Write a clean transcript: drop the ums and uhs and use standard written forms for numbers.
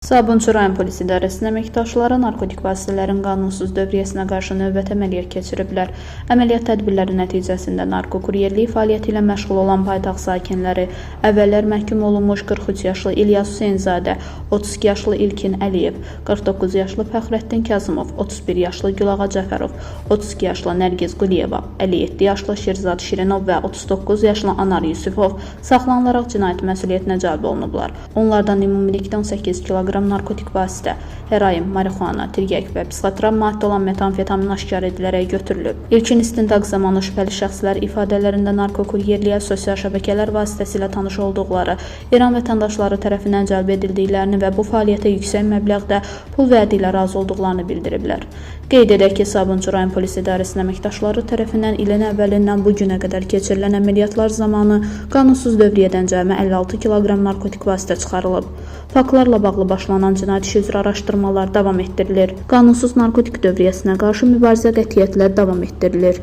Sabunçu rayon polis idarəsinin əməkdaşları narkotik vasitələrin qanunsuz dövriyyəsinə qarşı növbəti əməliyyat keçiriblər. Əməliyyat tədbirləri nəticəsində narkokuryerlik fəaliyyəti ilə məşğul olan paytaxt sakinləri, əvvəllər məhkum olunmuş 43 yaşlı İlyas Hüseynzadə, 32 yaşlı İlkin Əliyev, 49 yaşlı Fəxrəddin Kazımov, 31 yaşlı Gülağa Cəfərov, 32 yaşlı Nərgiz Quliyeva, 57 yaşlı Şirzad Şirinov və 39 yaşlı Anar Yusifov saxlanılaraq cinayət məsuliyyətinə cəlb olunublar. Onlardan ümumilikdə 18 kiloqram narkotik vasitə, heroin, marixuana, tiryək və psixotrop maddə olan metamfetamin aşkar edilərək götürülüb. İlkin istintaq zamanı şübhəli şəxslər ifadələrində narkokuryerliyə sosial şəbəkələr vasitəsilə tanış olduqları, İran vətəndaşları tərəfindən cəlb edildiklərini və bu fəaliyyətə yüksək məbləğdə pul vədi ilə razı olduqlarını bildiriblər. Qeyd edək ki, Sabunçu rayon polis idarəsinin əməkdaşları tərəfindən ilin əvvəlindən bu günə qədər keçirilən əməliyyatlar zamanı qanunsuz dövriyyədən cəmi 56 kiloqram narkotik vasitə çıxarılıb. Faktlarla bağlı başlanan cinayət işi üzrə araşdırmalar davam etdirilir. Qanunsuz narkotik dövriyyəsinə qarşı mübarizə qətiyyətlə davam etdirilir.